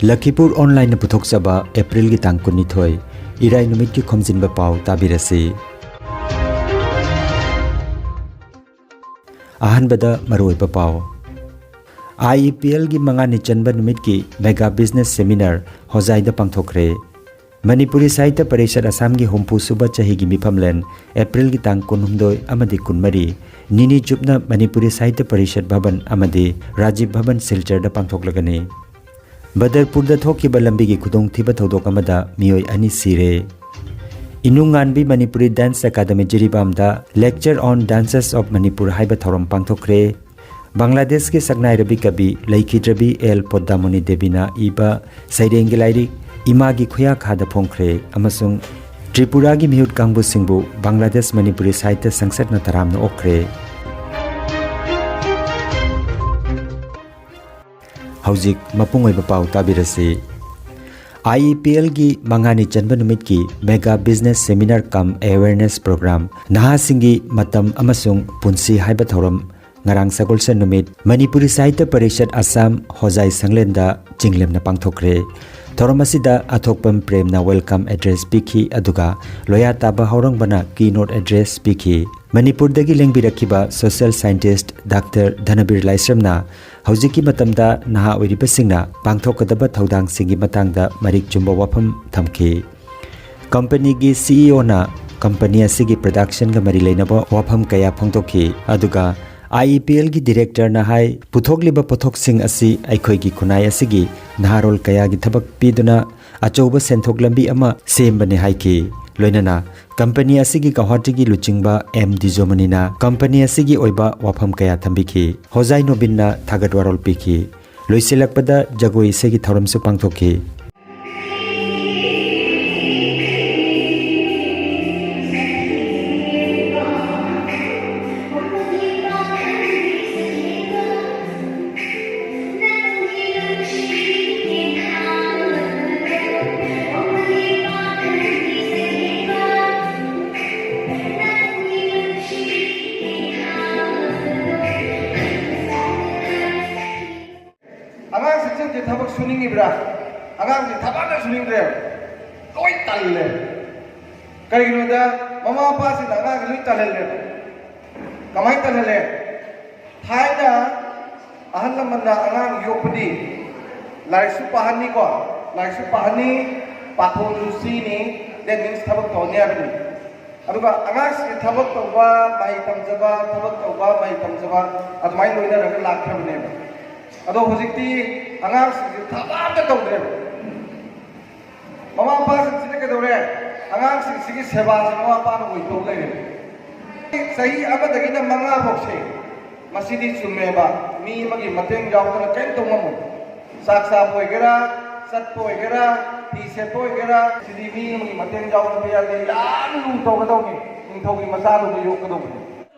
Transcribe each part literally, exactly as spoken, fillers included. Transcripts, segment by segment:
ꯂꯈꯤꯄꯨꯔ ꯑꯣꯟꯂꯥꯏꯟꯅ ꯄꯨꯊꯣꯛꯆꯕ ꯑꯦꯄ꯭ꯔꯤꯜꯒꯤ ꯇꯥꯡ ꯀꯨꯟꯅꯤꯊꯣꯏ, ꯏꯔꯥꯏ ꯅꯨꯃꯤꯠꯀꯤ ꯈꯣꯝꯖꯤꯟꯕ ꯄꯥꯎ ꯇꯥꯕꯤꯔꯁꯤ꯫ ꯑꯍꯥꯟꯕꯗ ꯃꯔꯨꯑꯣꯏꯕ ꯄꯥꯎ꯫ IEPLꯒꯤ ꯃꯉꯥꯅꯤ ꯆꯟꯕ ꯅꯨꯃꯤꯠꯀꯤ ꯃꯦꯒꯥ ꯕꯤꯖꯤꯅꯦꯁ ꯁꯦꯃꯤꯅꯥꯔ ꯍꯣꯖꯥꯏꯗ ꯄꯥꯡꯊꯣꯛꯈ꯭ꯔꯦ꯫ ꯃꯅꯤꯄꯨꯔꯤ ꯁꯥꯍꯤꯇ꯭ꯌ ꯄꯔꯤꯁꯠ ꯑꯁꯥꯝꯒꯤ ꯍꯨꯝꯐꯨ ꯁꯨꯕ ꯆꯍꯤꯒꯤ ꯃꯤꯐꯝꯂꯦꯟ ꯑꯦꯄ꯭ꯔꯤꯜꯒꯤ ꯇꯥꯡ ꯀꯨꯟꯍꯨꯝꯗꯣꯏ ꯑꯃꯗꯤ ꯀꯨꯟꯃꯔꯤ ꯅꯤꯅꯤ ꯆꯨꯞꯅ ꯃꯅꯤꯄꯨꯔꯤ ꯁꯥꯍꯤꯇ꯭ꯌ ꯄꯔꯤꯁꯠ ꯚꯕꯟ ꯑꯃꯗꯤ ꯔꯥꯖꯤꯕ ꯚꯕꯟ ꯁꯤꯜꯆꯔꯗ ꯄꯥꯡꯊꯣꯛꯂꯒꯅꯤ꯫ ꯕꯗꯔꯄꯨꯔꯗ ꯊꯣꯛꯈꯤꯕ ꯂꯝꯕꯤꯒꯤ ꯈꯨꯗꯣꯡꯊꯤꯕ ꯊꯧꯗꯣꯛ ꯑꯃꯗ ꯃꯤꯑꯣꯏ ꯑꯅꯤ ꯁꯤꯔꯦ꯫ ꯏꯅꯨꯉꯥꯟꯕꯤ ꯃꯅꯤꯄꯨꯔꯤ ꯗꯥꯟꯁ ꯑꯦꯀꯥꯗꯃꯤ ꯖꯤꯔꯤꯕꯥꯝꯗ Lecture on Dances of Manipur ꯍꯥꯏꯕ ꯊꯧꯔꯝ ꯄꯥꯡꯊꯣꯛꯈ꯭ꯔꯦ꯫ ꯕꯪꯒ꯭ꯂꯥꯗꯦꯁꯀꯤ ꯁꯛꯅꯥꯏꯔꯕꯤ ꯀꯕꯤ ꯂꯩꯈꯤꯗ꯭ꯔꯕꯤ ꯑꯦꯜ ꯄꯣꯗꯥꯃꯣꯅꯤ ꯗꯦꯕꯤꯅ ꯏꯕ ꯁꯩꯔꯦꯡꯒꯤ ꯂꯥꯏꯔꯤꯛ ꯏꯃꯥꯒꯤ ꯈꯨꯌꯥꯈꯥꯗ ꯐꯣꯡꯈ꯭ꯔꯦ ꯑꯃꯁꯨꯡ ꯇ꯭ꯔꯤꯄꯨꯔꯥꯒꯤ ꯃꯤꯍꯨꯠ ꯀꯥꯡꯕꯨꯁꯤꯡꯕꯨ ꯕꯪꯒ꯭ꯂꯥꯗꯦꯁ ꯃꯅꯤꯄꯨꯔꯤ ꯁꯥꯍꯤꯇ꯭ꯌ ꯁꯪꯁꯠꯅ ꯇꯔꯥꯝꯅ ꯑꯣꯛꯈ꯭ꯔꯦ꯫ ꯍꯧꯖꯤꯛ ꯃꯄꯨꯡ ꯑꯣꯏꯕ ꯄꯥꯎ ꯇꯥꯕꯤꯔꯁꯤ꯫ IEPLꯒꯤ ꯃꯉꯥꯅꯤ ꯆꯟꯕ ꯅꯨꯃꯤꯠꯀꯤ ꯃꯦꯒꯥ ꯕꯤꯖꯤꯅꯦꯁ ꯁꯦꯃꯤꯅꯥꯔ ꯀꯝ ꯑꯦꯋꯦꯌꯔꯅꯦꯁ ꯄ꯭ꯔꯣꯒ꯭ꯔꯥꯝ, ꯅꯍꯥꯁꯤꯡꯒꯤ ꯃꯇꯝ ꯑꯃꯁꯨꯡ ꯄꯨꯟꯁꯤ ꯍꯥꯏꯕ ꯊꯧꯔꯝ ꯉꯔꯥꯡ ꯁꯒꯣꯜꯁꯦꯟ ꯅꯨꯃꯤꯠ ꯃꯅꯤꯄꯨꯔꯤ ꯁꯥꯍꯤꯇ꯭ꯌ ꯄꯔꯤꯁꯠ ꯑꯁꯥꯝ ꯍꯣꯖꯥꯏ ꯁꯪꯂꯦꯟꯗ ꯆꯤꯡꯂꯦꯝꯅ ꯄꯥꯡꯊꯣꯛꯈ꯭ꯔꯦ꯫ ꯊꯧꯔꯝ ꯑꯁꯤꯗ ꯑꯊꯣꯛꯄꯝ ꯄ꯭ꯔꯦꯝꯅ ꯋꯦꯜꯀꯝ ꯑꯦꯗ꯭ꯔꯦꯁ ꯄꯤꯈꯤ, ꯑꯗꯨꯒ ꯂꯣꯌꯥꯇꯥꯕ ꯍꯥꯎꯔꯪꯕꯅ ꯀꯤ ꯅꯣꯠ ꯑꯦꯗ꯭ꯔꯦꯁ ꯄꯤꯈꯤ꯫ ꯃꯅꯤꯄꯨꯔꯗꯒꯤ ꯂꯦꯡꯕꯤꯔꯛꯈꯤꯕ ꯁꯣꯁꯤꯌꯦꯜ ꯁꯥꯏꯟꯇꯤꯁꯠ ꯗꯥꯛꯇꯔ ꯙꯅꯕꯤꯔ ꯂꯥꯏꯁ꯭ꯔꯝꯅ ꯍꯧꯖꯤꯛꯀꯤ ꯃꯇꯝꯗ ꯅꯍꯥ ꯑꯣꯏꯔꯤꯕꯁꯤꯡꯅ ꯄꯥꯡꯊꯣꯛꯀꯗꯕ ꯊꯧꯗꯥꯡꯁꯤꯡꯒꯤ ꯃꯇꯥꯡꯗ ꯃꯔꯤꯛ ꯆꯨꯝꯕ ꯋꯥꯐꯝ ꯊꯝꯈꯤ꯫ ꯀꯝꯄꯅꯤꯒꯤ CEOꯅ ꯀꯝꯄꯅꯤ ꯑꯁꯤꯒꯤ ꯄ꯭ꯔꯗꯛꯁꯟꯒ ꯃꯔꯤ ꯂꯩꯅꯕ ꯋꯥꯐꯝ ꯀꯌꯥ ꯐꯣꯡꯗꯣꯛꯈꯤ, ꯑꯗꯨꯒ IEPLꯒꯤ ꯗꯤꯔꯦꯛꯇꯔꯅ ꯍꯥꯏ, ꯄꯨꯊꯣꯛꯂꯤꯕ ꯄꯣꯠꯊꯣꯛꯁꯤꯡ ꯑꯁꯤ ꯑꯩꯈꯣꯏꯒꯤ ꯈꯨꯟꯅꯥꯏ ꯑꯁꯤꯒꯤ ꯅꯍꯥꯔꯣꯜ ꯀꯌꯥꯒꯤ ꯊꯕꯛ ꯄꯤꯗꯨꯅ ꯑꯆꯧꯕ ꯁꯦꯟꯊꯣꯛ ꯂꯝꯕꯤ ꯑꯃ ꯁꯦꯝꯕꯅꯤ ꯍꯥꯏꯈꯤ꯫ ꯂꯣꯏꯅꯅ ꯀꯝꯄꯅꯤ ꯑꯁꯤꯒꯤ ꯒꯧꯍꯥꯇꯤꯒꯤ ꯂꯨꯆꯤꯡꯕ ꯑꯦꯝ ꯗꯤꯖꯣꯃꯅꯤꯅ ꯀꯝꯄꯅꯤ ꯑꯁꯤꯒꯤ ꯑꯣꯏꯕ ꯋꯥꯐꯝ ꯀꯌꯥ ꯊꯝꯕꯤꯈꯤ꯫ ꯍꯣꯖꯥꯏ ꯅꯣꯕꯤꯟꯅ ꯊꯥꯒꯠ ꯋꯥꯔꯣꯜ ꯄꯤꯈꯤ꯫ ꯂꯣꯏꯁꯤꯜꯂꯛꯄꯗ ꯖꯒꯣꯏ ꯏꯁꯩꯒꯤ ꯊꯧꯔꯝꯁꯨ ꯄꯥꯡꯊꯣꯛꯈꯤ꯫ ꯑꯉꯥꯡꯁꯤꯡꯁꯦ ꯍꯧꯖꯤꯛ ꯊꯕꯛ ꯁꯨꯅꯤꯡꯉꯤꯕ꯭ꯔꯥ? ꯑꯉꯥꯡꯁꯦ ꯊꯕꯛ ꯑꯝꯇ ꯁꯨꯅꯤꯡꯗ꯭ꯔꯦꯕ, ꯂꯣꯏ ꯇꯜꯂꯦ꯫ ꯀꯩꯒꯤꯅꯣꯗ ꯃꯃꯥ ꯃꯄꯥꯁꯤꯡꯅ ꯑꯉꯥꯡꯁꯦ ꯂꯣꯏ ꯇꯜꯍꯜꯂꯦꯕ꯫ ꯀꯃꯥꯏꯅ ꯇꯜꯍꯜꯂꯦ? ꯊꯥꯏꯅ ꯑꯍꯜ ꯂꯃꯟꯅ ꯑꯉꯥꯡ ꯌꯣꯛꯄꯗꯤ ꯂꯥꯏꯔꯤꯛꯁꯨ ꯄꯥꯍꯟꯅꯤꯀꯣ, ꯂꯥꯏꯔꯤꯛꯁꯨ ꯄꯥꯍꯟꯅꯤ, ꯄꯥꯊꯣꯛꯑꯁꯨ ꯁꯤꯅꯤ, that means ꯊꯕꯛ ꯇꯧꯍꯟꯅꯤ ꯍꯥꯏꯕꯅꯤ꯫ ꯑꯗꯨꯒ ꯑꯉꯥꯡꯁꯤꯡꯁꯦ ꯊꯕꯛ ꯇꯧꯕ, ꯃꯍꯩ ꯇꯝꯖꯕ, ꯊꯕꯛ ꯇꯧꯕ, ꯃꯍꯩ ꯇꯝꯖꯕ, ꯑꯗꯨꯃꯥꯏꯅ ꯂꯣꯏꯅꯔꯒ ꯂꯥꯛꯈ꯭ꯔꯕꯅꯦꯕ꯫ ꯑꯗꯣ ꯍꯧꯖꯤꯛꯇꯤ ꯑꯉꯥꯡꯁꯤꯡꯁꯦ ꯊꯕꯛ ꯑꯝꯇ ꯇꯧꯗ꯭ꯔꯦꯕ꯫ ꯃꯃꯥ ꯃꯄꯥꯁꯤꯡꯁꯤꯅ ꯀꯩꯗꯧꯔꯦ? ꯑꯉꯥꯡꯁꯤꯡꯁꯤꯒꯤ ꯁꯦꯕꯥꯁꯦ ꯃꯃꯥ ꯃꯄꯥꯅ ꯑꯣꯏꯊꯣꯛ ꯂꯩꯔꯦ꯫ ꯆꯍꯤ ꯑꯃꯗꯒꯤꯅ ꯃꯉꯥ ꯐꯥꯎꯁꯦ, ꯃꯁꯤꯗꯤ ꯆꯨꯝꯃꯦꯕ, ꯃꯤ ꯑꯃꯒꯤ ꯃꯇꯦꯡ ꯌꯥꯎꯗꯅ ꯀꯔꯤꯝ ꯇꯧ ꯉꯝꯃꯣꯏ꯫ ꯆꯥꯛ ꯆꯥꯕ ꯑꯣꯏꯒꯦꯔꯥ, ꯆꯠꯄ ꯑꯣꯏꯒꯦꯔꯥ, ꯐꯤ ꯁꯦꯠꯄ ꯑꯣꯏꯒꯦꯔꯥ, ꯁꯤꯗꯤ ꯃꯤ ꯑꯃꯒꯤ ꯃꯇꯦꯡ ꯌꯥꯎꯗꯕ ꯌꯥꯗꯦ꯫ ꯌꯥꯝ ꯂꯨ ꯇꯧꯒꯗꯧꯅꯤ꯫ ꯅꯤꯡꯊꯧꯒꯤ ꯃꯆꯥꯗꯨꯗ ꯌꯣꯛꯀꯗꯧꯕꯅꯤ꯫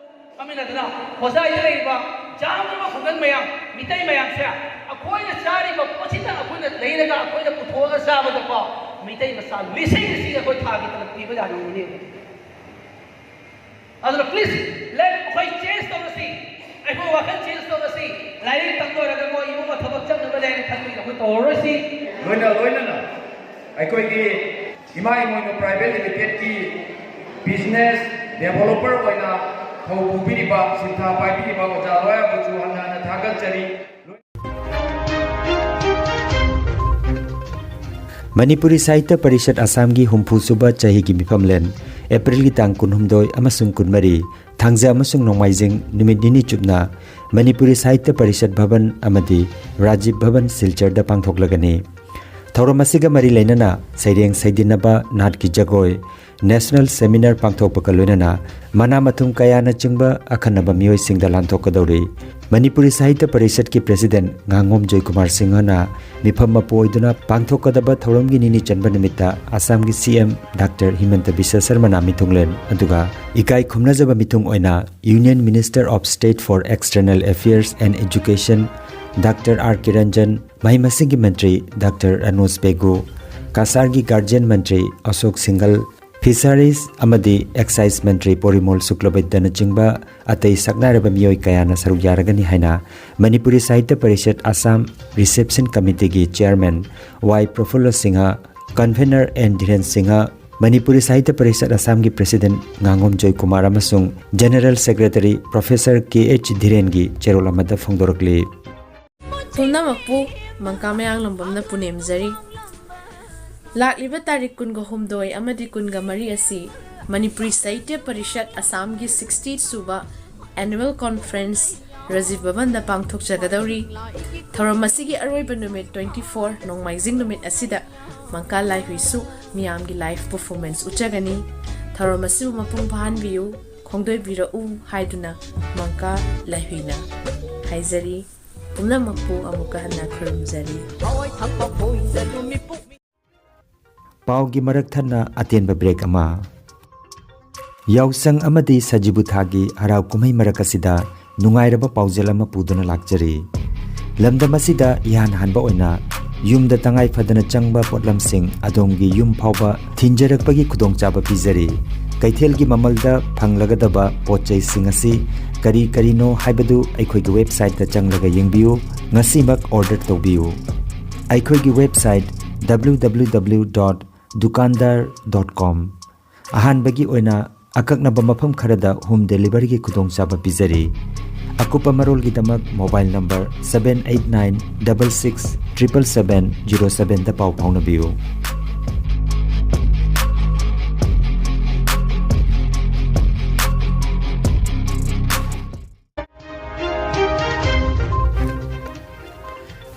ꯐꯝꯃꯤꯟꯅꯗꯨꯅ ꯍꯣꯖꯥꯏꯗ ꯂꯩꯔꯤꯕ ꯖꯥꯝꯗꯕ ꯈꯨꯡꯒꯪ ꯃꯌꯥꯝ, ꯃꯤꯇꯩ ꯃꯌꯥꯝꯁꯦ ꯑꯩꯈꯣꯏꯅ ꯆꯥꯔꯤꯕ ꯄꯣꯠꯁꯤꯗ ꯑꯩꯈꯣꯏꯅ ꯂꯩꯔꯒ ꯑꯩꯈꯣꯏꯅ ꯄꯨꯊꯣꯛꯑꯒ ꯆꯥꯕꯗꯀꯣ, ꯃꯤꯇꯩ ꯃꯆꯥ ꯂꯤꯁꯤꯡ ꯂꯤꯁꯤꯡ ꯑꯩꯈꯣꯏ ꯊꯥꯒꯤ ꯇꯂꯞ ꯄꯤꯕ ꯌꯥꯔꯤꯕꯅꯦꯕ꯫ ꯑꯗꯨꯅ please let ꯑꯩꯈꯣꯏ change ꯇꯧꯔꯁꯤ, ꯑꯩꯈꯣꯏ ꯋꯥꯈꯜ change ꯇꯧꯔꯁꯤ꯫ ꯂꯥꯏꯔꯤꯛ ꯇꯝ ꯂꯣꯏꯔꯒ ꯃꯣꯏ ꯏꯃꯨꯡ ꯊꯕꯛ ꯆꯪꯅꯕ ꯂꯥꯏꯔꯤꯛ ꯈꯟꯕꯒꯤ ꯑꯩꯈꯣꯏ ꯇꯧꯔꯔꯣꯏꯁꯤ꯫ ꯂꯣꯏꯅ ꯂꯣꯏꯅꯅ ꯑꯩꯈꯣꯏꯒꯤ ꯏꯃꯥ ꯏꯃꯣꯏꯅꯨ Private Limitedꯀꯤ business developer ꯑꯣꯏꯅ ꯊꯧ ꯄꯨꯕꯤꯔꯤꯕ, ꯁꯤꯟꯊꯥ ꯄꯥꯏꯕꯤꯔꯤꯕ ꯑꯣꯖꯥ ꯂꯣꯌꯥꯕꯨꯁꯨ ꯍꯟꯅ ꯍꯟꯅ ꯊꯥꯒꯠꯆꯔꯤ꯫ ꯃꯅꯤꯄꯨꯔꯤ ꯁꯥꯍꯤꯇ꯭ꯌ ꯄꯔꯤꯁꯠ ꯑꯁꯥꯝꯒꯤ ꯍꯨꯝꯐꯨ ꯁꯨꯕ ꯆꯍꯤꯒꯤ ꯃꯤꯐꯝꯂꯦꯟ ꯑꯦꯄ꯭ꯔꯤꯜꯒꯤ ꯇꯥꯡ ꯀꯨꯟꯍꯨꯝꯗꯣꯏ ꯑꯃꯁꯨꯡ ꯀꯨꯟꯃꯔꯤ, ꯊꯥꯡꯖ ꯑꯃꯁꯨꯡ ꯅꯣꯡꯃꯥꯏꯖꯤꯡ ꯅꯨꯃꯤꯠ ꯅꯤꯅꯤ ꯆꯨꯞꯅ ꯃꯅꯤꯄꯨꯔꯤ ꯁꯥꯍꯤꯇ꯭ꯌ ꯄꯔꯤꯁꯠ ꯚꯕꯟ ꯑꯃꯗꯤ ꯔꯥꯖꯤꯕ ꯚꯕꯟ ꯁꯤꯜꯆꯔꯗ ꯄꯥꯡꯊꯣꯛꯂꯒꯅꯤ꯫ ꯊꯧꯔꯝ ꯑꯁꯤꯒ ꯃꯔꯤ ꯂꯩꯅꯅ ꯁꯩꯔꯦꯡ ꯁꯩꯗꯤꯟꯅꯕ, ꯅꯥꯠꯀꯤ ꯖꯒꯣꯏ, national seminar ꯄꯥꯡꯊꯣꯛꯄꯒ ꯂꯣꯏꯅꯅ ꯃꯅꯥ ꯃꯊꯨꯝ ꯀꯌꯥꯅꯆꯤꯡꯕ ꯑꯈꯟꯅꯕ ꯃꯤꯑꯣꯏꯁꯤꯡꯗ ꯂꯥꯟꯊꯣꯛꯀꯗꯧꯔꯤ꯫ ꯃꯅꯤꯄꯨꯔꯤ ꯁꯥꯍꯤꯇ꯭ꯌ ꯄꯔꯤꯁꯠꯀꯤ president ꯉꯥꯉꯣꯝ ꯖꯣꯏꯀꯨꯃꯥꯔ ꯁꯤꯡꯍꯅ ꯃꯤꯐꯝ ꯃꯄꯨ ꯑꯣꯏꯗꯨꯅ ꯄꯥꯡꯊꯣꯛꯀꯗꯕ ꯊꯧꯔꯝꯒꯤ ꯅꯤꯅꯤ ꯆꯟꯕ ꯅꯨꯃꯤꯠꯇ ꯑꯁꯥꯝꯒꯤ C M Doctor ꯍꯤꯃꯟꯇ ꯕꯤꯁ꯭ꯋ ꯁꯔꯃꯅ ꯃꯤꯊꯨꯡꯂꯦꯟ ꯑꯗꯨꯒ ꯏꯀꯥꯏ ꯈꯨꯝꯅꯖꯕ ꯃꯤꯊꯨꯡ ꯑꯣꯏꯅ Union Minister of State for External Affairs and Education Doctor R Kiranjan, ꯃꯍꯩ ꯃꯁꯤꯡꯒꯤ ꯃꯟꯇ꯭ꯔꯤ ꯗꯥꯛꯇꯔ ꯔꯥꯅꯣꯖ ꯄꯦꯒꯨ, ꯀꯁꯥꯔꯒꯤ guardian ꯃꯟꯇ꯭ꯔꯤ ꯑꯁꯣꯛ ꯁꯤꯡꯒꯜ, Fisheries ꯑꯃꯗꯤ Excise ꯃꯟꯇ꯭ꯔꯤ ꯄꯣꯔꯤꯃꯣꯜ ꯁꯨꯀ꯭ꯂꯕꯩꯗꯅꯆꯤꯡꯕ ꯑꯇꯩ ꯁꯛꯅꯥꯏꯔꯕ ꯃꯤꯑꯣꯏ ꯀꯌꯥꯅ ꯁꯔꯨꯛ ꯌꯥꯔꯒꯅꯤ ꯍꯥꯏꯅ ꯃꯅꯤꯄꯨꯔꯤ ꯁꯥꯍꯤꯇ꯭ꯌ ꯄꯔꯤꯁꯠ ꯑꯁꯥꯝ ꯔꯤꯁꯦꯞꯁꯟ ꯀꯃꯤꯇꯤꯒꯤ chairman Y Prafulla Singh, convenor N Dhiren Singh, Manipuri Sahitya Parishad ꯑꯁꯥꯝꯒꯤ ꯄ꯭ꯔꯦꯁꯤꯗꯦꯟꯠ ꯉꯥꯉꯣꯝ ꯖꯣꯏꯀꯨꯃꯥꯔ ꯑꯃꯁꯨꯡ general secretary professor K H ꯙꯤꯔꯦꯟꯒꯤ ꯆꯦꯔꯣꯜ ꯑꯃꯗ ꯐꯣꯡꯗꯣꯔꯛꯂꯤ꯫ ꯄꯨꯝꯅꯃꯛꯄꯨ ꯃꯪꯀꯥ ꯃꯌꯥꯡꯂꯝꯕꯝꯅ ꯄꯨꯅꯦꯝꯖꯔꯤ꯫ ꯂꯥꯛꯂꯤꯕ ꯇꯥꯔꯤꯛ ꯀꯨꯟꯒ ꯍꯨꯝꯗꯣꯏ ꯑꯃꯗꯤ ꯀꯨꯟꯒ ꯃꯔꯤ ꯑꯁꯤ ꯃꯅꯤꯄꯨꯔꯤ ꯁꯥꯍꯤꯇ꯭ꯌ ꯄꯔꯤꯁꯠ ꯑꯁꯥꯝꯒꯤ sixty ꯁꯨꯕ annual conference ꯔꯥꯖꯤꯕ ꯚꯕꯟꯗ ꯄꯥꯡꯊꯣꯛꯆꯒꯗꯧꯔꯤ꯫ ꯊꯧꯔꯝ ꯑꯁꯤꯒꯤ ꯑꯔꯣꯏꯕ ꯅꯨꯃꯤꯠ twenty four ꯅꯣꯡꯃꯥꯏꯖꯤꯡ ꯅꯨꯃꯤꯠ ꯑꯁꯤꯗ ꯃꯪꯀꯥ ꯂꯥꯏꯍꯨꯏꯁꯨ ꯃꯤꯌꯥꯝꯒꯤ live performance ꯎꯠꯆꯒꯅꯤ꯫ ꯊꯧꯔꯝ ꯑꯁꯤꯕꯨ ꯃꯄꯨꯡ ꯐꯥꯍꯟꯕꯤꯌꯨ, ꯈꯣꯡꯗꯣꯏꯕꯤꯔꯛꯎ ꯍꯥꯏꯗꯨꯅ ꯃꯪꯀꯥ ꯂꯥꯏꯍꯨꯏꯅ ꯍꯥꯏꯖꯔꯤ꯫ ꯄꯨꯝꯅꯃꯛꯄꯨ ꯑꯃꯨꯛꯀ ꯍꯟꯅ ꯈꯨꯔꯨꯝꯖꯔꯤ꯫ ꯄꯥꯎꯒꯤ ꯃꯔꯛ ꯊꯠꯅ ꯑꯇꯦꯟꯕ break ꯑꯃ꯫ ꯌꯥꯎꯁꯪ ꯑꯃꯗꯤ ꯁꯖꯤꯕꯨ ꯊꯥꯒꯤ ꯍꯔꯥꯎ ꯀꯨꯝꯍꯩ ꯃꯔꯛ ꯑꯁꯤꯗ ꯅꯨꯡꯉꯥꯏꯔꯕ ꯄꯥꯎꯖꯦꯜ ꯑꯃ ꯄꯨꯗꯨꯅ ꯂꯥꯛꯆꯔꯤ꯫ ꯂꯝꯗꯝ ꯑꯁꯤꯗ ꯏꯍꯥꯟ ꯍꯥꯟꯕ ꯑꯣꯏꯅ ꯌꯨꯝꯗ ꯇꯉꯥꯏ ꯐꯗꯅ ꯆꯪꯕ ꯄꯣꯠꯂꯝꯁꯤꯡ ꯑꯗꯣꯝꯒꯤ ꯌꯨꯝ ꯐꯥꯎꯕ ꯊꯤꯟꯖꯔꯛꯄꯒꯤ ꯈꯨꯗꯣꯡꯆꯥꯕ ꯄꯤꯖꯔꯤ꯫ ꯀꯩꯊꯦꯜꯒꯤ ꯃꯃꯜꯗ ꯐꯪꯂꯒꯗꯕ ꯄꯣꯠ ꯆꯩꯁꯤꯡ ꯑꯁꯤ ꯀꯔꯤ ꯀꯔꯤꯅꯣ ꯍꯥꯏꯕꯗꯨ ꯑꯩꯈꯣꯏꯒꯤ websiteꯇ ꯆꯪꯂꯒ ꯌꯦꯡꯕꯤꯌꯨ꯫ ꯉꯁꯤꯃꯛ order ꯇꯧꯕꯤꯌꯨ꯫ ꯑꯩꯈꯣꯏꯒꯤ website W W W dot dukandar dot com꯫ ꯑꯍꯥꯟꯕꯒꯤ ꯑꯣꯏꯅ ꯑꯀꯛꯅꯕ ꯃꯐꯝ ꯈꯔꯗ home deliveryꯒꯤ ꯈꯨꯗꯣꯡꯆꯥꯕ ꯄꯤꯖꯔꯤ꯫ ꯑꯀꯨꯞꯄ ꯃꯔꯣꯜꯒꯤꯗꯃꯛ mobile number seven eight nine double six triple seven zero sevenꯗ ꯄꯥꯎ ꯐꯥꯎꯅꯕꯤꯌꯨ꯫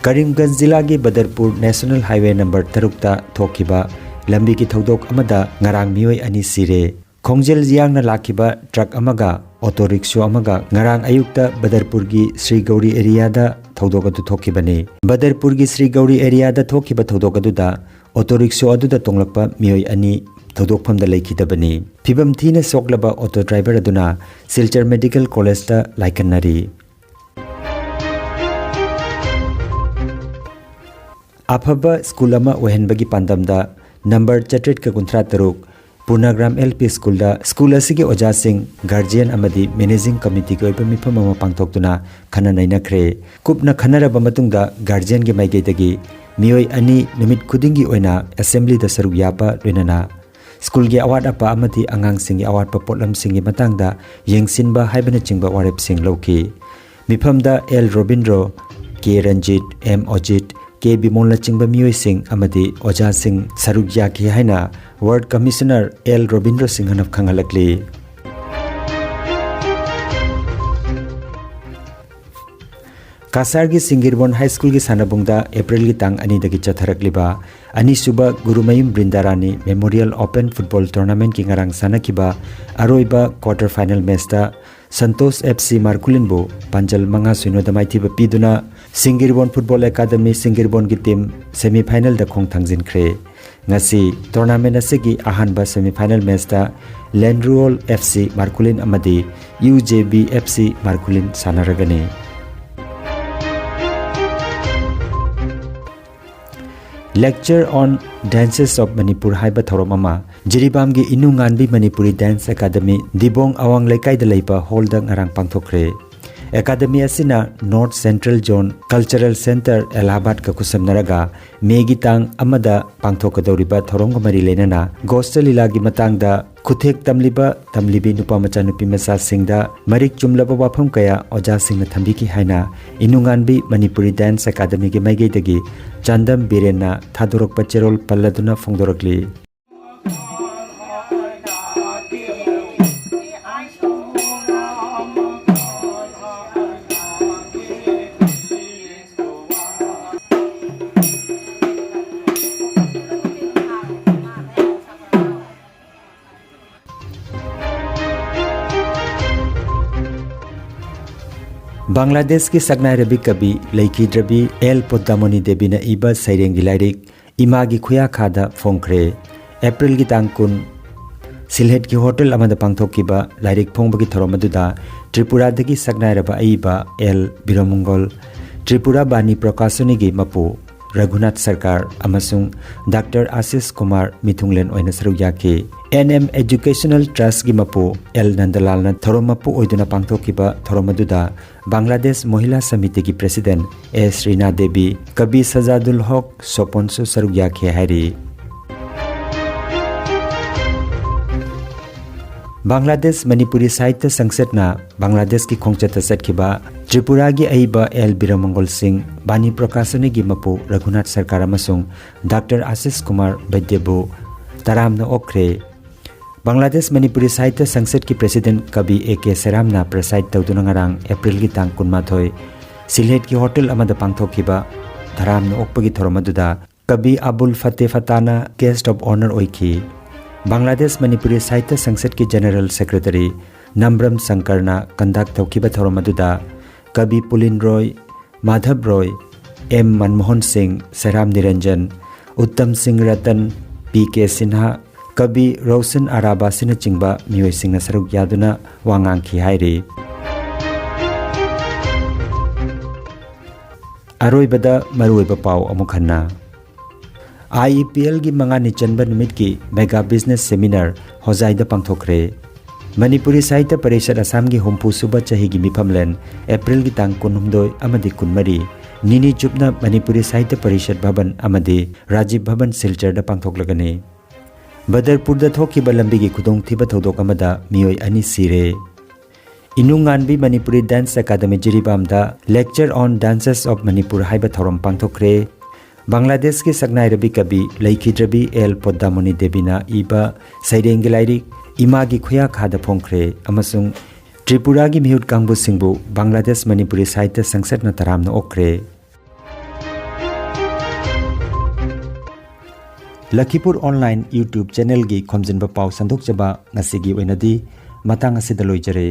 ꯀꯔꯤꯝꯒꯟꯖ ꯖꯤꯂꯥꯒꯤ ꯕꯗꯔꯄꯨꯔ National Highway number ꯇꯔꯨꯛꯇ ꯊꯣꯛꯈꯤꯕ ꯂꯝꯕꯤꯒꯤ ꯊꯧꯗꯣꯛ ꯑꯃꯗ ꯉꯔꯥꯡ ꯃꯤꯑꯣꯏ ꯑꯅꯤ ꯁꯤꯔꯦ꯫ ꯈꯣꯡꯖꯦꯜ ꯌꯥꯡꯅ ꯂꯥꯛꯈꯤꯕ truck ꯑꯃꯒ auto rickshaw ꯑꯃꯒ ꯉꯔꯥꯡ ꯑꯌꯨꯛꯇ ꯕꯗꯔꯄꯨꯔꯒꯤ ꯁ꯭ꯔꯤ ꯒꯧꯔꯤ areaꯗ ꯊꯧꯗꯣꯛ ꯑꯗꯨ ꯊꯣꯛꯈꯤꯕꯅꯤ꯫ ꯕꯗꯔꯄꯨꯔꯒꯤ ꯁ꯭ꯔꯤ ꯒꯧꯔꯤ areaꯗ ꯊꯣꯛꯈꯤꯕ ꯊꯧꯗꯣꯛ ꯑꯗꯨꯗ auto rickshaw ꯑꯗꯨꯗ ꯇꯣꯡꯂꯛꯄ ꯃꯤꯑꯣꯏ ꯑꯅꯤ ꯊꯧꯗꯣꯛꯐꯝꯗ ꯂꯩꯈꯤꯗꯕꯅꯤ꯫ ꯐꯤꯚꯝ ꯊꯤꯅ ꯁꯣꯛꯂꯕ auto driver ꯑꯗꯨꯅ ꯁꯤꯜꯆꯔ Medical Collegeꯇ ꯂꯥꯏꯀꯠꯅꯔꯤ꯫ ꯑꯐꯕ ꯁ꯭ꯀꯨꯜ ꯑꯃ ꯑꯣꯏꯍꯟꯕꯒꯤ ꯄꯥꯟꯗꯝꯗ number ꯆꯥꯇ꯭ꯔꯦꯠꯀ ꯀꯨꯟꯊ꯭ꯔꯥ ꯇꯔꯨꯛ ꯄꯨꯔꯅꯒ꯭ꯔꯥꯝ ꯑꯦꯜ ꯄꯤ ꯁ꯭ꯀꯨꯜꯗ ꯁ꯭ꯀꯨꯜ ꯑꯁꯤꯒꯤ ꯑꯣꯖꯥꯁꯤꯡ, ꯒꯥꯔꯖꯤꯌꯟ ꯑꯃꯗꯤ ꯃꯦꯅꯦꯖꯤꯡ ꯀꯃꯤꯇꯤꯒꯤ ꯑꯣꯏꯕ ꯃꯤꯐꯝ ꯑꯃ ꯄꯥꯡꯊꯣꯛꯇꯨꯅ ꯈꯟꯅ ꯅꯩꯅꯈ꯭ꯔꯦ꯫ ꯀꯨꯞꯅ ꯈꯟꯅꯔꯕ ꯃꯇꯨꯡꯗ ꯒꯥꯔꯖꯤꯌꯟꯒꯤ ꯃꯥꯏꯀꯩꯗꯒꯤ ꯃꯤꯑꯣꯏ ꯑꯅꯤ ꯅꯨꯃꯤꯠ ꯈꯨꯗꯤꯡꯒꯤ ꯑꯣꯏꯅ ꯑꯦꯁꯦꯝꯕ꯭ꯂꯤꯗ ꯁꯔꯨꯛ ꯌꯥꯕ, ꯂꯣꯏꯅꯅ ꯁ꯭ꯀꯨꯜꯒꯤ ꯑꯋꯥꯠ ꯑꯄꯥ ꯑꯃꯗꯤ ꯑꯉꯥꯡꯁꯤꯡꯒꯤ ꯑꯋꯥꯠꯄ ꯄꯣꯠꯂꯝꯁꯤꯡꯒꯤ ꯃꯇꯥꯡꯗ ꯌꯦꯡꯁꯤꯟꯕ ꯍꯥꯏꯕꯅꯆꯤꯡꯕ ꯋꯥꯔꯦꯞꯁꯤꯡ ꯂꯧꯈꯤ꯫ ꯃꯤꯐꯝꯗ ꯑꯦꯜ ꯔꯣꯕꯤꯟꯗ꯭ꯔꯣ, ꯀꯦ ꯔꯟꯖꯤꯠ, ꯑꯦꯝ ꯑꯣꯖꯤꯠ, ꯀꯦ ꯕꯤꯃꯣꯜꯅꯆꯤꯡꯕ ꯃꯤꯑꯣꯏꯁꯤꯡ ꯑꯃꯗꯤ ꯑꯣꯖꯥꯁꯤꯡ ꯁꯔꯨꯛ ꯌꯥꯈꯤ ꯍꯥꯏꯅ ꯋꯥꯔꯗ ꯀꯃꯤꯁꯅꯔ ꯑꯦꯜ ꯔꯣꯕꯤꯟꯗ꯭ꯔꯣ ꯁꯤꯡꯍꯅ ꯈꯪꯍꯜꯂꯛꯂꯤ꯫ ꯀꯁꯥꯔꯒꯤ ꯁꯤꯡꯒꯤꯔꯕꯣꯟ ꯍꯥꯏ ꯁ꯭ꯀꯨꯜꯒꯤ ꯁꯥꯟꯅꯕꯨꯡꯗ ꯑꯦꯄ꯭ꯔꯤꯜꯒꯤ ꯇꯥꯡ ꯑꯅꯤꯗꯒꯤ ꯆꯠꯊꯔꯛꯂꯤꯕ ꯑꯅꯤꯁꯨꯕ Gurumayum Brindarani memorial open football ꯇꯣꯔꯅꯥꯃꯦꯟꯠꯀꯤ ꯉꯔꯥꯡ ꯁꯥꯟꯅꯈꯤꯕ ꯑꯔꯣꯏꯕ ꯀ꯭ꯋꯥꯇꯔ ꯐꯥꯏꯅꯦꯜ ꯃꯦꯆꯇ ꯁꯟꯇꯣꯁ ꯑꯦꯐ ꯁꯤ ꯃꯥꯔꯀꯨꯂꯤꯟꯕꯨ ꯄꯥꯟꯖꯜ ꯃꯉꯥ ꯁꯤꯅꯣꯗ ꯃꯥꯏꯊꯤꯕ ꯄꯤꯗꯨꯅ ꯁꯤꯡꯒꯤꯔꯕꯣꯟ ꯐꯨꯠꯕꯣꯜ ꯑꯦꯀꯥꯗꯃꯤ ꯁꯤꯡꯒꯤꯔꯕꯣꯟꯒꯤ ꯇꯤꯝ ꯁꯦꯃꯤ ꯐꯥꯏꯅꯦꯜꯗ ꯈꯣꯡ ꯊꯥꯡꯖꯤꯟꯈ꯭ꯔꯦ꯫ ꯉꯁꯤ ꯇꯣꯔꯅꯥꯃꯦꯟꯠ ꯑꯁꯤꯒꯤ ꯑꯍꯥꯟꯕ ꯁꯦꯃꯤ ꯐꯥꯏꯅꯦꯜ ꯃꯦꯆꯇ ꯂꯦꯟꯔꯨꯑꯣꯜ ꯑꯦꯐ ꯁꯤ ꯃꯥꯔꯀꯨꯂꯤꯟ ꯑꯃꯗꯤ U J B F C ꯃꯥꯔꯀꯨꯂꯤꯟ ꯁꯥꯟꯅꯔꯒꯅꯤ꯫ Lecture on Dances of Manipur ꯍꯥꯏꯕ ꯊꯧꯔꯝ ꯑꯃ ꯖꯤꯔꯤꯕꯥꯝꯒꯤ Inunganbi Manipuri dance academy Dibong Awang ꯂꯩꯀꯥꯏꯗ ꯂꯩꯕ ꯍꯣꯜꯗ ꯉꯔꯥꯡ ꯄꯥꯡꯊꯣꯛꯈ꯭ꯔꯦ꯫ ꯑꯦꯀꯥꯗꯃꯤ ꯑꯁꯤꯅ north central zone cultural centre ꯑꯦꯂꯥꯍꯥꯕꯥꯗꯀ ꯈꯨꯠꯁꯝꯅꯔꯒ ꯃꯦꯒꯤ ꯇꯥꯡ ꯑꯃꯗ ꯄꯥꯡꯊꯣꯛꯀꯗꯧꯔꯤꯕ ꯊꯧꯔꯝꯒ ꯃꯔꯤ ꯂꯩꯅꯅ ꯒꯣꯁꯇ ꯂꯤꯂꯥꯒꯤ ꯃꯇꯥꯡꯗ ꯈꯨꯠꯊꯦꯛ ꯇꯝꯂꯤꯕ ꯇꯝꯂꯤꯕꯤ ꯅꯨꯄꯥ ꯃꯆꯥ ꯅꯨꯄꯤ ꯃꯆꯥꯁꯤꯡꯗ ꯃꯔꯤꯛ ꯆꯨꯝꯂꯕ ꯋꯥꯐꯝ ꯀꯌꯥ ꯑꯣꯖꯥꯁꯤꯡꯅ ꯊꯝꯕꯤꯈꯤ ꯍꯥꯏꯅ ꯏꯅꯨꯉꯥꯟꯕꯤ ꯃꯅꯤꯄꯨꯔꯤ ꯗꯥꯟꯁ ꯑꯦꯀꯥꯗꯃꯤꯒꯤ ꯃꯥꯏꯀꯩꯗꯒꯤ ꯆꯥꯟꯗꯝ ꯕꯤꯔꯦꯟꯅ ꯊꯥꯗꯣꯔꯛꯄ ꯆꯦꯔꯣꯜ ꯄꯜꯂꯗꯨꯅ ꯐꯣꯡꯗꯣꯔꯛꯂꯤ꯫ ꯕꯪꯒ꯭ꯂꯥꯗꯦꯁꯀꯤ ꯁꯛꯅꯥꯏꯔꯕꯤ ꯀꯕꯤ ꯂꯩꯈꯤꯗ꯭ꯔꯕꯤ ꯑꯦꯜ ꯄꯣꯗꯥꯃꯣꯅꯤ ꯗꯦꯕꯤꯅ ꯏꯕ ꯁꯩꯔꯦꯡꯒꯤ ꯂꯥꯏꯔꯤꯛ ꯏꯃꯥꯒꯤ ꯈꯨꯌꯥꯈꯥꯗ ꯐꯣꯡꯈ꯭ꯔꯦ꯫ ꯑꯦꯄ꯭ꯔꯤꯜꯒꯤ ꯇꯥꯡ ꯀꯨꯟ, ꯁꯤꯜꯍꯦꯠꯀꯤ ꯍꯣꯇꯦꯜ ꯑꯃꯗ ꯄꯥꯡꯊꯣꯛꯈꯤꯕ ꯂꯥꯏꯔꯤꯛ ꯐꯣꯡꯕꯒꯤ ꯊꯧꯔꯝ ꯑꯗꯨꯗ ꯇ꯭ꯔꯤꯄꯨꯔꯥꯗꯒꯤ ꯁꯛꯅꯥꯏꯔꯕ ꯑꯏꯕ ꯑꯦꯜ ꯕꯤꯔꯃꯪꯒꯣꯜ, ꯇ꯭ꯔꯤꯄꯨꯔꯥ ꯕꯥꯅꯤ ꯄ꯭ꯔꯀꯥꯁꯅꯤꯒꯤ ꯃꯄꯨ ꯔꯘꯨꯅꯥꯊ ꯁꯔꯀꯥꯔ ꯑꯃꯁꯨꯡ ꯗꯥꯛꯇꯔ ꯑꯥꯁꯤꯁ ꯀꯨꯃꯥꯔ ꯃꯤꯊꯨꯡꯂꯦꯟ ꯑꯣꯏꯅ ꯁꯔꯨꯛ ꯌꯥꯈꯤ꯫ ꯑꯦꯟ ꯑꯦꯝ ꯑꯦꯖꯨꯀꯦꯁꯅꯦꯜ ꯇ꯭ꯔꯁꯀꯤ ꯃꯄꯨ ꯑꯦꯜ ꯅꯟꯗꯂꯥꯜꯅ ꯊꯧꯔꯝ ꯃꯄꯨ ꯑꯣꯏꯗꯨꯅ ꯄꯥꯡꯊꯣꯛꯈꯤꯕ ꯊꯧꯔꯝ ꯑꯗꯨꯗ ꯕꯪꯒ꯭ꯂꯥꯗꯦꯁ ꯃꯣꯍꯤꯂꯥ ꯁꯃꯤꯇꯤꯒꯤ ꯄ꯭ꯔꯦꯁꯤꯗꯦꯟꯠ ꯑꯦꯁ ꯔꯤꯅꯥ ꯗꯦꯕꯤ, ꯀꯕꯤ ꯁꯖꯥꯗꯨꯜ ꯍꯣꯛ ꯁꯣꯄꯣꯟꯁꯨ ꯁꯔꯨꯛ ꯌꯥꯈꯤ ꯍꯥꯏꯔꯤ꯫ ꯕꯪꯒ꯭ꯂꯥꯗꯦꯁ ꯃꯅꯤꯄꯨꯔꯤ ꯁꯥꯍꯤꯇ꯭ꯌ ꯁꯪꯁꯠꯅ ꯕꯪꯒ꯭ꯂꯥꯗꯦꯁꯀꯤ ꯈꯣꯡꯆꯠꯇ ꯆꯠꯈꯤꯕ ꯇ꯭ꯔꯤꯄꯨꯔꯥꯒꯤ ꯑꯏꯕ ꯑꯦꯜ ꯕꯤꯔꯃꯪꯒꯣꯜ ꯁꯤꯡ, ꯕꯥꯅꯤ ꯄ꯭ꯔꯀꯥꯁꯅꯒꯤ ꯃꯄꯨ ꯔꯘꯨꯅꯥꯊ ꯁꯔꯀꯥꯔ ꯑꯃꯁꯨꯡ ꯗꯥꯛꯇꯔ ꯑꯥꯁꯤꯁ ꯀꯨꯃꯥꯔ ꯕꯩꯗ꯭ꯌꯕꯨ ꯇꯔꯥꯝꯅ ꯑꯣꯛꯈ꯭ꯔꯦ꯫ ꯕꯪꯒ꯭ꯂꯥꯗꯦꯁ ꯃꯅꯤꯄꯨꯔꯤ ꯁꯥꯍꯤꯇ꯭ꯌ ꯁꯪꯁꯠꯀꯤ ꯄ꯭ꯔꯦꯁꯤꯗꯦꯟꯠ ꯀꯕꯤ ꯑꯦ ꯀꯦ ꯁꯦꯔꯥꯝꯅ ꯄ꯭ꯔꯦꯁꯥꯏꯗ ꯇꯧꯗꯨꯅ ꯉꯔꯥꯡ ꯑꯦꯄ꯭ꯔꯤꯜꯒꯤ ꯇꯥꯡ ꯀꯨꯟꯃꯥꯊꯣꯏ ꯁꯤꯜꯍꯦꯠꯀꯤ ꯍꯣꯇꯦꯜ ꯑꯃꯗ ꯄꯥꯡꯊꯣꯛꯈꯤꯕ ꯇꯔꯥꯝꯅ ꯑꯣꯛꯄꯒꯤ ꯊꯧꯔꯝ ꯑꯗꯨꯗ ꯀꯕꯤ ꯑꯕꯨꯜ ꯐꯇꯦ ꯐꯇꯥꯅ ꯒꯦꯁ꯭ꯠ ꯑꯣꯐ ꯑꯣꯅꯔ ꯑꯣꯏꯈꯤ꯫ ꯕꯪꯒ꯭ꯂꯥꯗꯦꯁ ꯃꯅꯤꯄꯨꯔꯤ ꯁꯥꯍꯤꯇ꯭ꯌ ꯁꯪꯁꯠꯀꯤ ꯖꯦꯅꯦꯔꯦꯜ ꯁꯦꯀ꯭ꯔꯦꯇꯔꯤ ꯅꯝꯕ꯭ꯔꯝ ꯁꯪꯀꯔꯅ ꯀꯟꯗꯛ ꯇꯧꯈꯤꯕ ꯊꯧꯔꯝ ꯑꯗꯨꯗ ꯀꯕꯤ ꯄꯨꯂꯤꯟ ꯔꯣꯏ, ꯃꯥꯙꯕ ꯔꯣꯏ, ꯑꯦꯝ ꯃꯟꯃꯣꯍꯟ ꯁꯤꯡ, ꯁꯦꯔꯥꯝ ꯅꯤꯔꯟꯖꯟ, ꯎꯠꯇꯝ ꯁꯤꯡ ꯔꯇꯟ, ꯄꯤ ꯀꯦ ꯁꯤꯟꯍꯥ, ꯀꯕꯤ ꯔꯣꯁꯟ ꯑꯔꯥꯕꯥ ꯑꯁꯤꯅꯆꯤꯡꯕ ꯃꯤꯑꯣꯏꯁꯤꯡꯅ ꯁꯔꯨꯛ ꯌꯥꯗꯨꯅ ꯋꯥ ꯉꯥꯡꯈꯤ ꯍꯥꯏꯔꯤ꯫ ꯑꯔꯣꯏꯕꯗ ꯃꯔꯨꯑꯣꯏꯕ ꯄꯥꯎ ꯑꯃꯨꯛ ꯍꯟꯅ꯫ ꯑꯥꯏ ꯏ ꯄꯤ ꯑꯦꯜꯒꯤ ꯃꯉꯥꯅꯤ ꯆꯟꯕ ꯅꯨꯃꯤꯠꯀꯤ ꯃꯦꯒꯥ ꯕꯤꯖꯤꯅꯦꯁ ꯁꯦꯃꯤꯅꯥꯔ ꯍꯣꯖꯥꯏꯗ ꯄꯥꯡꯊꯣꯛꯈ꯭ꯔꯦ꯫ ꯃꯅꯤꯄꯨꯔꯤ ꯁꯥꯍꯤꯇ꯭ꯌ ꯄꯔꯤꯁꯠ ꯑꯁꯥꯝꯒꯤ ꯍꯨꯝꯐꯨ ꯁꯨꯕ ꯆꯍꯤꯒꯤ ꯃꯤꯐꯝꯂꯦꯟ ꯑꯦꯄ꯭ꯔꯤꯜꯒꯤ ꯇꯥꯡ ꯀꯨꯟꯍꯨꯝꯗꯣꯏ ꯑꯃꯗꯤ ꯀꯨꯟꯃꯔꯤ ꯅꯤꯅꯤ ꯆꯨꯞꯅ ꯃꯅꯤꯄꯨꯔꯤ ꯁꯥꯍꯤꯇ꯭ꯌ ꯄꯔꯤꯁꯠ ꯚꯕꯟ ꯑꯃꯗꯤ ꯔꯥꯖꯤꯕ ꯚꯕꯟ ꯁꯤꯜꯆꯔꯗ ꯄꯥꯡꯊꯣꯛꯂꯒꯅꯤ꯫ ꯕꯗꯔꯄꯨꯔꯗ ꯊꯣꯛꯈꯤꯕ ꯂꯝꯕꯤꯒꯤ ꯈꯨꯗꯣꯡꯊꯤꯕ ꯊꯧꯗꯣꯛ ꯑꯃꯗ ꯃꯤꯑꯣꯏ ꯑꯅꯤ ꯁꯤꯔꯦ꯫ ꯏꯅꯨꯉꯥꯟꯕꯤ ꯃꯅꯤꯄꯨꯔꯤ ꯗꯥꯟꯁ ꯑꯦꯀꯥꯗꯃꯤ ꯖꯤꯔꯤꯕꯥꯝꯗ Lecture on Dances of Manipur ꯍꯥꯏꯕ ꯊꯧꯔꯝ ꯄꯥꯡꯊꯣꯛꯈ꯭ꯔꯦ꯫ ꯕꯪꯒ꯭ꯂꯥꯗꯦꯁꯀꯤ ꯁꯛꯅꯥꯏꯔꯕꯤ ꯀꯕꯤ ꯂꯩꯈꯤꯗ꯭ꯔꯕꯤ ꯑꯦꯜ ꯄꯣꯗ꯭ꯗꯥꯃꯣꯅꯤ ꯗꯦꯕꯤꯅ ꯏꯕ ꯁꯩꯔꯦꯡꯒꯤ ꯂꯥꯏꯔꯤꯛ ꯏꯃꯥꯒꯤ ꯈꯨꯌꯥꯈꯥꯗ ꯐꯣꯡꯈ꯭ꯔꯦ ꯑꯃꯁꯨꯡ ꯇ꯭ꯔꯤꯄꯨꯔꯥꯒꯤ ꯃꯤꯍꯨꯠ ꯀꯥꯡꯕꯨꯁꯤꯡꯕꯨ ꯕꯪꯒ꯭ꯂꯥꯗꯦꯁ ꯃꯅꯤꯄꯨꯔꯤ ꯁꯥꯍꯤꯇ꯭ꯌ ꯁꯪꯁꯠꯅ ꯇꯔꯥꯝꯅ ꯑꯣꯛꯈ꯭ꯔꯦ꯫ ꯂꯈꯤꯄꯨꯔ ꯑꯣꯟꯂꯥꯏꯟ YouTube ꯆꯦꯅꯦꯜꯒꯤ ꯈꯣꯝꯖꯤꯟꯕ ꯄꯥꯎ ꯁꯟꯗꯣꯛꯆꯕ ꯉꯁꯤꯒꯤ ꯑꯣꯏꯅꯗꯤ ꯃꯇꯥꯡ ꯑꯁꯤꯗ ꯂꯣꯏꯖꯔꯦ꯫